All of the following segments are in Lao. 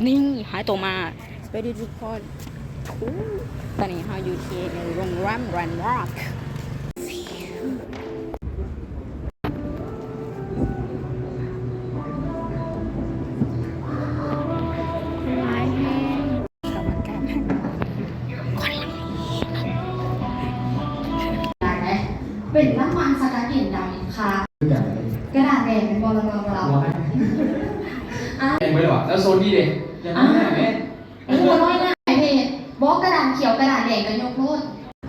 ນີ້ ຫາຍໂຕມາ ສະບາຍດີທຸກຄົນ. ຕອນນີ້ເຮົາຢູ່ທີ່ໂຮງແຮມ Landmark. ຫຼາຍແຮງ. ເປັນນ້ຳມັນສະກັດເຢັນດຳຄ່ະ. ກະດາດແດງແມ່ນບໍ່ລະ? ບໍ່ລະ. ອ່າ ແດງໄປແລ້ວ ແລ້ວໂຊນນີ້ເດ? ຢ່າງນັ້ນແຫຼະແມ່. ໂອ້ ນ້ອຍໜ້າເພດ. ບໍ່ ກະດາດຂຽວ ກະດາດແດງກະຍົກໂລດ.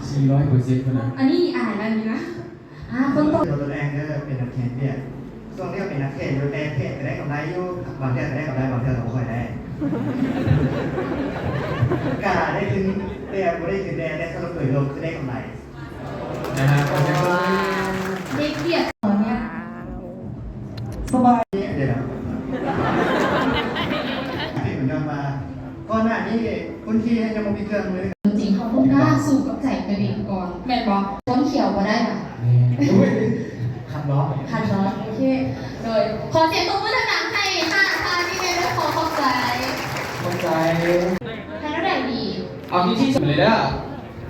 ສີ່ຮ້ອຍເປີເຊັນພຸ້ນນະ. ອັນນີ້ອາຍແລ້ວນີ້ນະ. ອ່າ ຄົນຕໍ່ ໂຕແຮງເດີ ເປັນນັກຂຽນວຽກ. ຊ່ວງນີ້ເປັນນັກຂຽນຢູ່ ແຕ່ຂຽນກະໄດ້ກຳໄລຢູ່ ບາງເທື່ອກະໄດ້ກຳໄລ ບາງເທື່ອກະບໍ່ຄ່ອຍໄດ້ ກະໄດ້ທຶນແດ່ບໍ່ໄດ້ທຶນແດ່ ແຕ່ສະຫຼຸບໂດຍລວມຄືໄດ້ກຳໄລນະ. ເດັກວຽກຕອນເນີ້ຍ ສະບາຍດີເດ. ເຫັນມັນຍ້ອນວ່າ ກ່ອນໜ້ານີ້ຄົນຂີ່ຍັງບໍ່ມີເຄື່ອງເລີຍ. ຈິງເຮົາຕ້ອງກ້າສູ້ກັບໃຈຕົວເອງກ່ອນ ແມ່ນບໍ່? ຄົນຂຽວບໍ່ໄດ້ຫວາ? ແມ່ນ. ຄັນເນາະ ຄັນເນາະ. ໂອເຄ ໂດຍ ຂໍສຽງຕົບມືດັງໆໃຫ້ຫ້າທ່ານນີ້ແດ່ເດີ. ຂໍຂອບໃຈ ຂອບໃຈ. ເຮັດແນວໃດດີ? ເອົາທີ່ທີ່ສຸດເລີຍເດີ.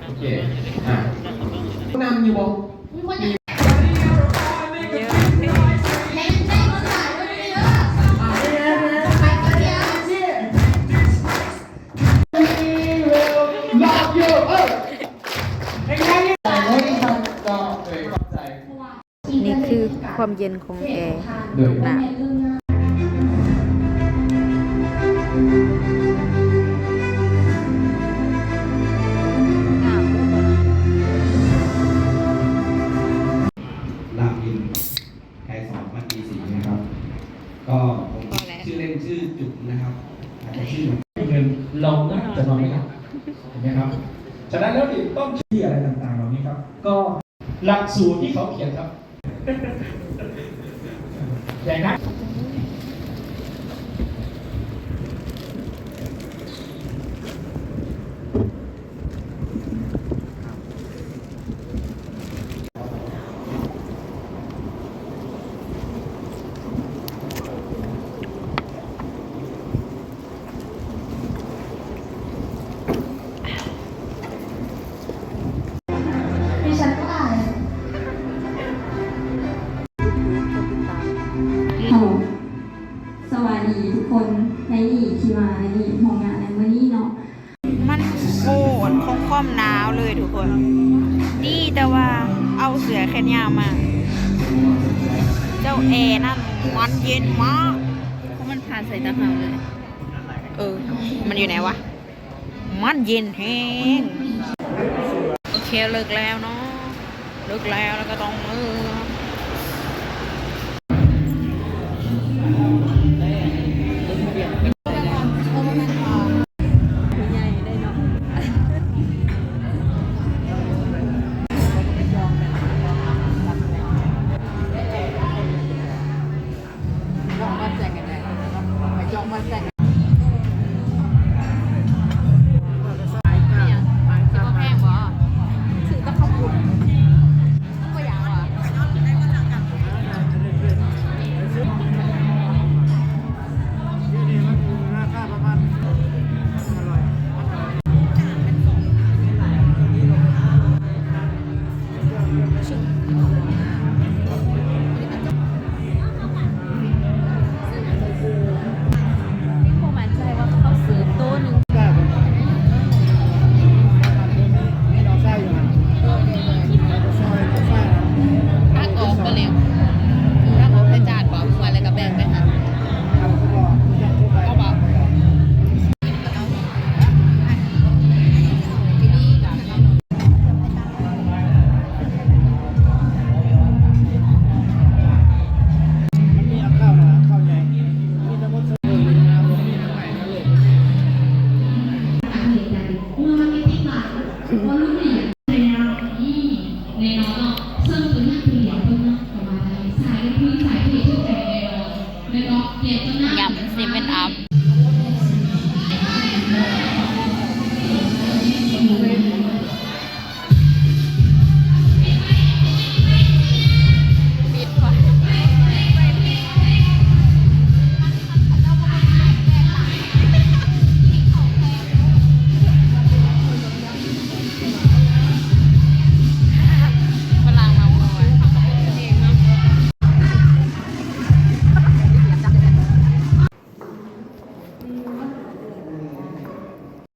ໂອເຄ ອ່າ ນຳຢູ່ບໍ່? ນີ້ຄືຄວາມເຢັນຂອງແອ ໂດຍ ນ້ຳ ລາບອິນ ໄກສອນ ວັດດີສີ ນະຄັບ. ກໍ ກໍ ພໍແລ້ວ ຊື່ເລ່ນຊື່ຈຸກ ນະຄັບ. ອາດຈະຊື່ເງິນ ເຮົາໜ້າຈະນອນໄດ້ຄັບ ເຫັນໄໝຄັບ? ສະນັ້ນແລ້ວນີ້ຕ້ອງເຄຍອະໄລຕ່າງໆເຫຼົ່ານີ້ຄັບ ກໍຫຼັກສູດທີ່ເຂົາຂຽນຄັບ. ແຈກນະ. ເຮົາ ສະບາຍດີທຸກຄົນ ໃນນີ້ທີ່ມາໃນນີ້ຮ່ວມງານໃນມື້ນີ້ເນາະ. ມັນໂຄດຄວາມໜາວເລີຍທຸກຄົນ. ດີແຕ່ວ່າເອົາເສື້ອແຂນຍາວມາ. ເຈົ້າແອນັ້ນມັນເຢັນມາກ. ມັນຜ່ານໃສ່ຕາເຮົາເລີຍ. ເອີ ມັນຢູ່ໃນວະ? ມັນເຢັນແຮງ. ໂອເຄ ເລີກແລ້ວເນາະ. ເລີກແລ້ວ ແລ້ວກໍຕ້ອງເລີກ. ບໍ່ໝັ້ນໃຈວ່າເຂົາເສີບໂຕໜຶ່ງ. ຕັກອອກກໍແລ້ວ. ຕັກອອກໃສ່ຈານບໍ່? ວ່າແລ້ວກໍແບ່ງໄປຫາ. ເອົາບໍ່? ຍຳເຊເວັນອັບ.